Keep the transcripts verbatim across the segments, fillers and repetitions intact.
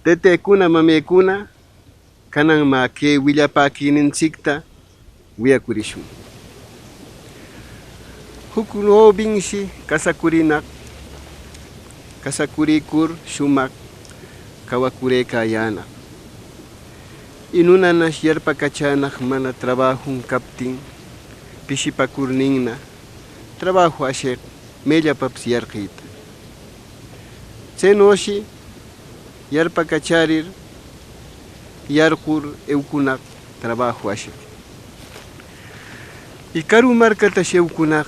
Taytaykuna, mamaykuna, kanan mä kay willapäquiyninchicta wiyacurishun. Huk jovenshi casacurinag, casacuricur shumag cawacurëcayänag. Y nunanash yarpacachänag mana trabajun captin, pishipacurninna trabajo ashig mayllapapis yarqiyta. Tsaynushi yarpacachärir yarqur eucunag trabajo ashig. Y caru marcatash eucunag.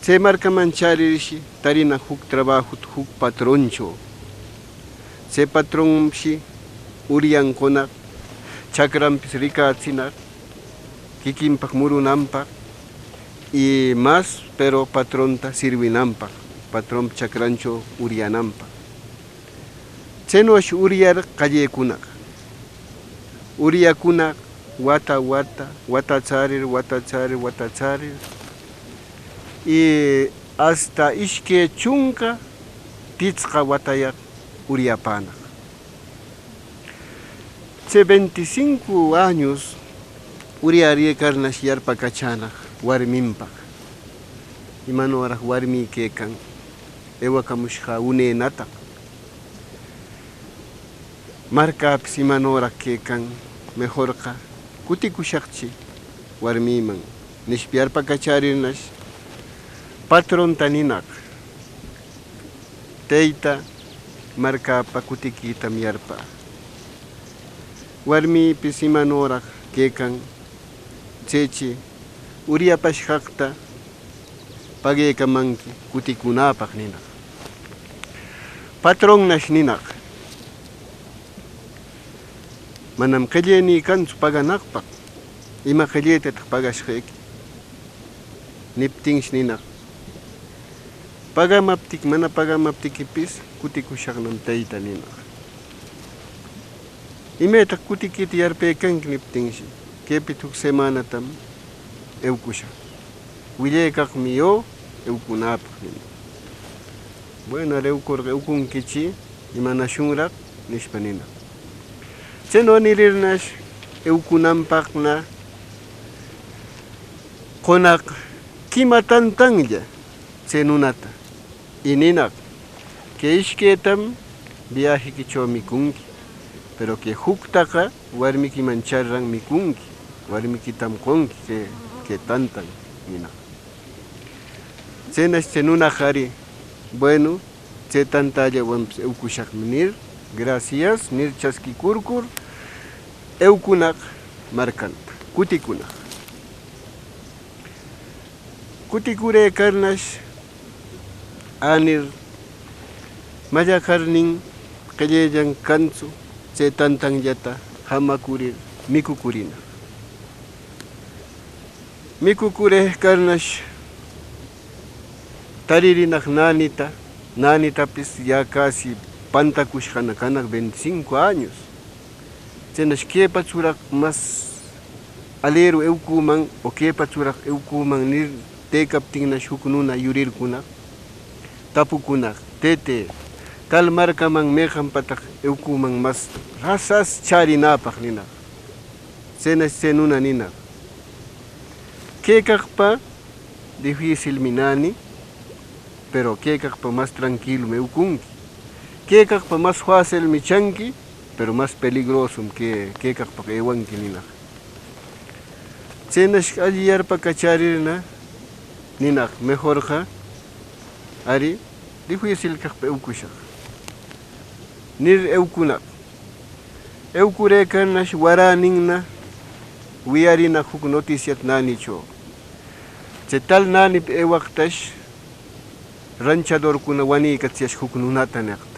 Tsay marcaman chärirshi tarinag hug trabajota hug patroncho. Tsay patronshi uriancunag, chacranpis ricätsinag, quiquinpag murunanpag y mas, pero patronta sirvinanpag, patronpa chacrancho uriananpag. Tsaynush uriar qallaycunag. Uriacunag wata wata, wata charir, wata charir, wata charir. Y hasta ishcay chunca pitsqa watayag uriapänag. Chay veinticinco años uriarïcarnash yarpacachänag warminpag. Imanurag warmï caycan, aywacamushga unaynatag. Marcäpis imanurag caycan, mejorga cuticushagchi warmïman, nishpa yarpacachärirnash patronta ninag: Tayta, marcäpa cutiquïtam yarpä. Warmïpis imanurag caycan, chaychi uriapashgagta pagaycamanqui cuticunäpag ninag. Patronnash ninag: Manam qillaynï cantsu paganagpag, ima qillaytatag pagashgayqui? Niptinshi ninag: Pagamaptiqui, mana pagamaptiquipis cuticushagnam tayta ninag. Imaytag cutiquita yarpaycanqui? Niptinshi: Kaypita hug semanatam eucushag. Willaycagmi yo eucunäpag ninag. Bueno, ari eucurga eucunquichi, imanashunrag nishpa ninag. Chaynu nirirnash eucunanpagna qunag quima tantanlla chay nunata. Y ninag: Kay ishkaytam viajequichaw micunqui, pero kay hugtaqa warmiquiman charran micunqui, warmiquitam qunqui kay, kay tantan, ninag. Chaynash chay nunag ari: Bueno, chay tantallawanpis eucushagmi nir, gracias nir chasquicurcur eucunag marcanta, cuticunag. Cuticuraycarnash änir mallacarnin qillayllan cantsu chay tantanllata jamacurir micucurinag. Micucuraycarnash taririnag nänita, nänitapis ya casi pantacushgana canag veinticinco años. Chaynash kaypachurag mas aliyru eucüman o kaypachurag eucüman nir taycaptinnash hug nuna yurircunag, tapucunag: Taytay, tal marcaman mayganpatag eucüman mas rasas chärinäpag? ninag. Chaynash chay nuna ninag: Kaycagpa difícilmi näni, pero kaycagpa mas tranquilom eucunqui. Kaycagpa mas fácilmi chanqui, pero mas peligrosom kay, kaycagpag aywanqui, ninag. Chaynash alli yarpacachärirna ninag: Mejorga ari difícilcagpa eucushag, nir eucunag. Eucuraycarnash waräninna wiyarinag hug noticiat nänichaw. Chay tal nänipi aywagtash ranchadorcuna wanëcatsiyashag hug nunata nigta.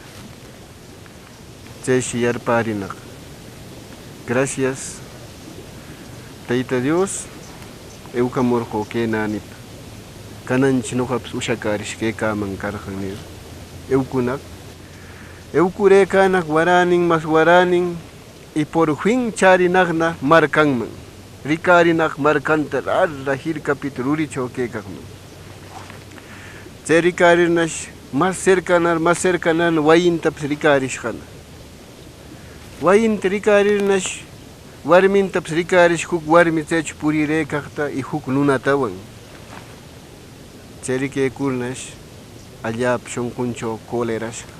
Chayshi yarpärinag: Gracias, Tayta Dios, eucamurqö cay nänipa. Cananchi nogapis ushacärish caycäman cargan, nir eucunag. Eucuraycänag waränin mas waränin, y por fin chärinagna marcanman. Ricärinag marcanta rara jircapita rurichaw caycagman. Chay ricärirnash Mas cercanar, mas cercanar wayintapis ricärishqana. Wayinta ricärirnash, warmintapis ricärish, huk warmi chaychru purirëcagta y huk nunatawan. Chay riquicurnash, alläpa shonqunchaw cólerashqa.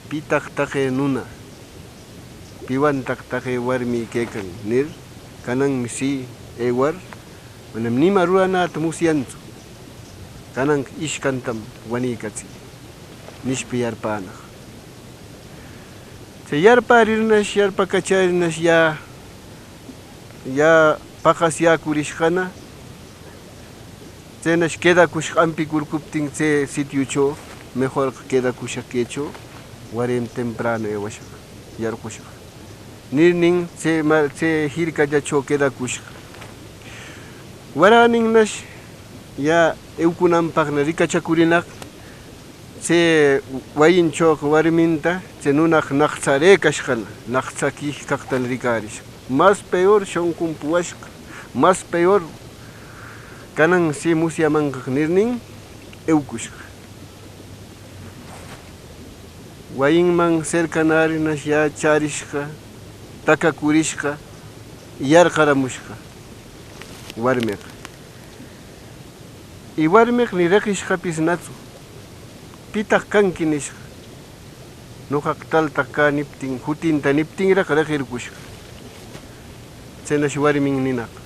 ¿Pitaq taqi nuna? ¿Piwantaq taqi warmi caycan? Nir, cananmi sí, aywar, manam nima ruranäta musyantsu. Cananqa ishkantam wanïcachin, nishpa yarpänaq. Chay yarpärirnash, yarpacachärirnash ya, ya paqasyäcurishqana, chaynash quedacushaq ampicurcuptin chay sitiochaw, mejorqa quedacushaq kaychaw, warim temprano aywashaq, yarqushaq. Nirnin, chay ma-, chay hircallachaw quedacushaq. Waräninnash ya eucunanpaqna ricachacurinaq, chay wayinchawqa warminta chay nunaqa naqtsarëcashqana, naqtsaquicagtana ricärisha. Mas peor shonqun puwashqa, mas peor, canan sí musyamanqag nirnin, eucushqa. Wayinman cercanarinash ya chärishqa, tacacurishqa, yarqaramushqa warmiqa. Y warmiqa ni reqishqapis natsu. ¿Pitaq canqui? Nishqa. Noqaqa taltaq cä niptin, jutinta niptinraq reqircushqa. Chaynash warmin ninaqa.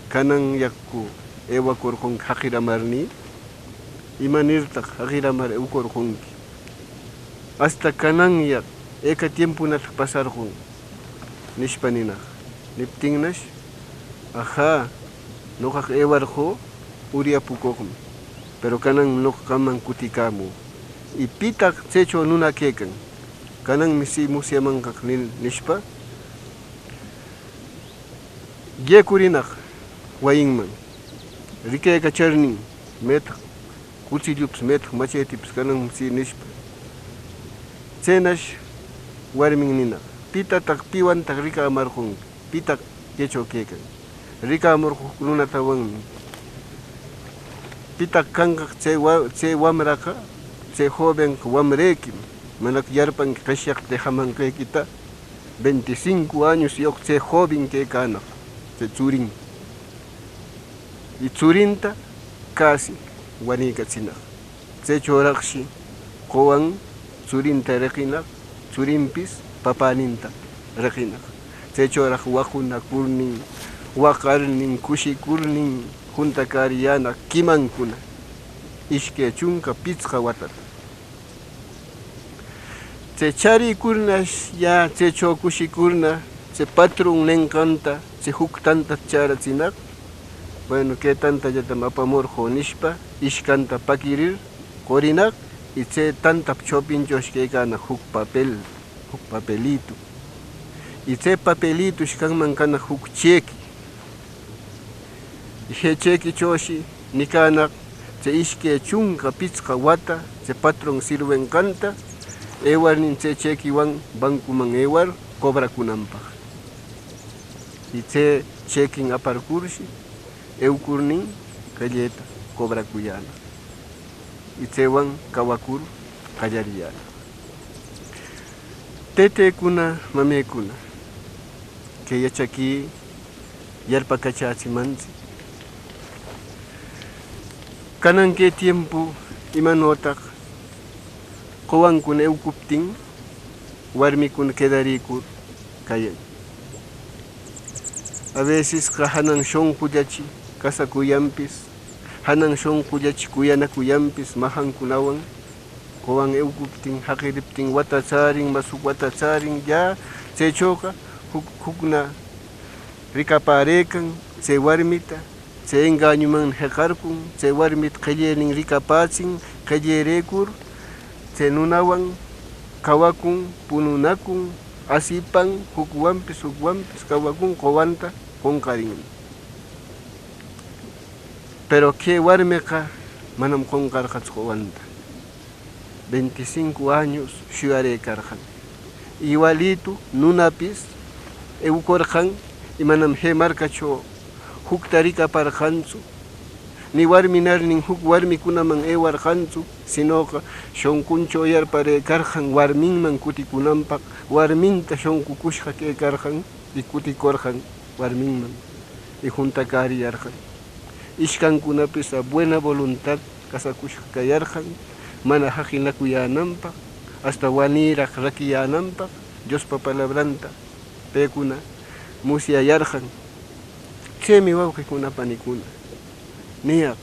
Cananyaqcu aywacurqunqui jaqiramarnï? ¿Imanirtaq jaqiramar eucurqunqui? Hasta cananyaq ¿ayca tiemponataq pasarqun? Nishpa ninaq. Niptinnash, ajá, noqaqa aywarqö uryapucugmi, pero canan noqa qamman cuticämü. ¿Y pitaq chaychaw nuna caycan? Cananmi sí musyamanqag nil, nishpa. Guiacurinaq wayinman, ricaycacharnin, maytaq cuchillopis, maytaq machaytipis cananmi sí nishpa. Chaynash warmin ninaq, ¿pitataq, piwantaq ricämarqunqui? ¿Pitaq kaychaw caycan? Ricämurqö juc nunatawanmi. ¿Pitaq cangag chay wa-, chay wamraqa? Chay jovenqa wamrayquim. ¿Manacu yarpanqui qeshyagta dejamanqayquita? Veinticinco años yog chay joven caycänag, chay tsurin. Y tsurinta casi wanïcachinag. Chaychawragshi qowan tsurinta reqinag, tsurinpis papäninta reqinag. Chaychawrag waqunacurnin, waqarnin, cushicurnin juntacäriyänag quimancuna ishcay chunca pitsqa watata. Chay charïcurnash ya chaychaw cushicurna, chay patrón ninganta, chay juc tantata charatsinag, bueno, cay tantallatam apamurqö nishpa, ishcanta paquirir qorinag, y chay tantap chawpinchawsh caycänag juc papel, juc papelito. Y chay papelitosh canman canag juc cheque. Y chay chequechawshi nicänag chay ishcay chunca pitsqa wata chay patrón sirvinganta, aywarnin chay chequewan bancoman aywar cobracunanpag. Y chay chequen aparcurshi, eucurnin qelleta cobracuyänag. Y chaywan cawacur qallariyänag. Taytaykuna, mamaykuna, cay yachaquï yarpacachächimanchi. Canan cay tiempo imanötag qowancuna eucuptin warmicuna quedarïcur cayan. A vecesqa janan shonqullachi casacuyanpis, janan shonqullachi cuyanacuyanpis majancunawan, qowan eucuptin, jaqiriptin, wata chärin, mas juc wata chärin, ya chaychawqa juc, jucna ricapärëcan chay warmita, chay engañomanmi jeqarcun, chay warmita qellënin ricapächin, qellërëcur chay nunawan cawacun, pununacun, asipan, jucwanpis, jucwanpis cawacun, qowanta qonqarinmi. Pero cay warmiqa manam qonqarqatsu qowanta. Veinticinco años shuyarëcarqan. Igualito nunapis eucurqan, y manam chay marcachaw jucta ricaparqantsu. ni warminarnin juc warmicunaman aywarqantsu, sinoqa shonqunchaw yarparëcarqan warminman cutipunanpag, warminta shonqucushqa caycarqan y cuticurqan warminman y juntacäriyarqan. Ishcancunapis buena voluntad casacushqa cayarqan, mana jaqinacuyänanpag, hasta wanirag raquiyänanpag Diospa palabranta paycuna musyayarqan. Chaymi wawqicuna, panicuna, niyag,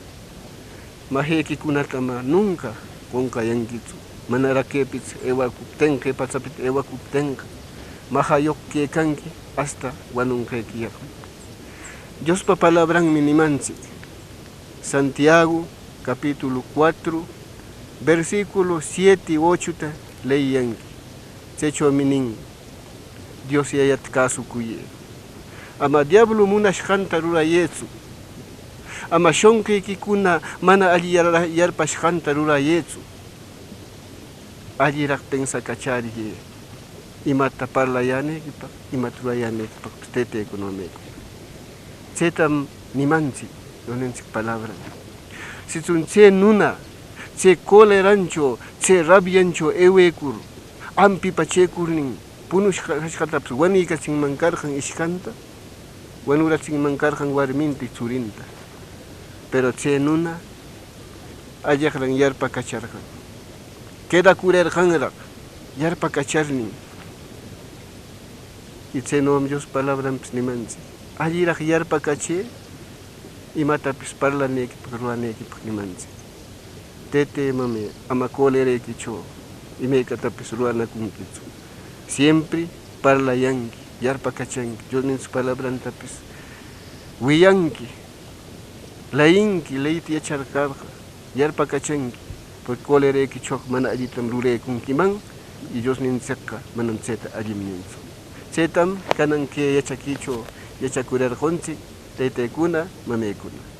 majequicunata ma nunca qonqayanquitsu, manarag caypita aywacuptenga, cay pachapita aywacuptenga, majayog caycanqui hasta wanunqequiyagmi. Diospa palabranmi nimantsic, Santiago capítulo cuatro, versículo siete y ochota leeyanqui. Chaychawmi nin: Dios Yayata cäsucuyë. Ama diablo munashqanta rurayëtsu. Ama shonqiquicuna mana alli yar-, yarpashqanta rurayëtsu. Alliraq pensacachäriyë imata parlayäniquipaq, imata rurayäniquipaqpis taytaycuna, mamaycuna. Chaytam nimantsik Diosnintsik palabran. Sitsun chay nuna chay cólerancho, chay rabiancho aywaycur, ampipachaycurnin, punushqa kashqatapis waniykachinman karqan ishkanta, wanurachinman karqan warminta y churinta. Pero chay nuna alliqran yarpacacharqan, quedacurirqanraq yarpacacharnin. Y chaynuyam Dios palabranpis nimantsik, alliraq yarpacachë imatapis parlanëkipaq, ruranëkipaq nimantsik. Taytay, mamay, ama cóleraykichu imaykatapis ruranacunquitsu. Siempre parlayanqui, yarpacachanqui, Diosnintsik palabrantapis wiyanqui, leyinqui, leyta yacharcarqa, yarpacachanqui, porque cóleraykichu mana allitam ruraycunquiman, y Diosnintsikqa manam chayta allim nintsu. Chaytam canan cay yachakiychaw yachacurirquntsik, taytaykuna, mamaykuna.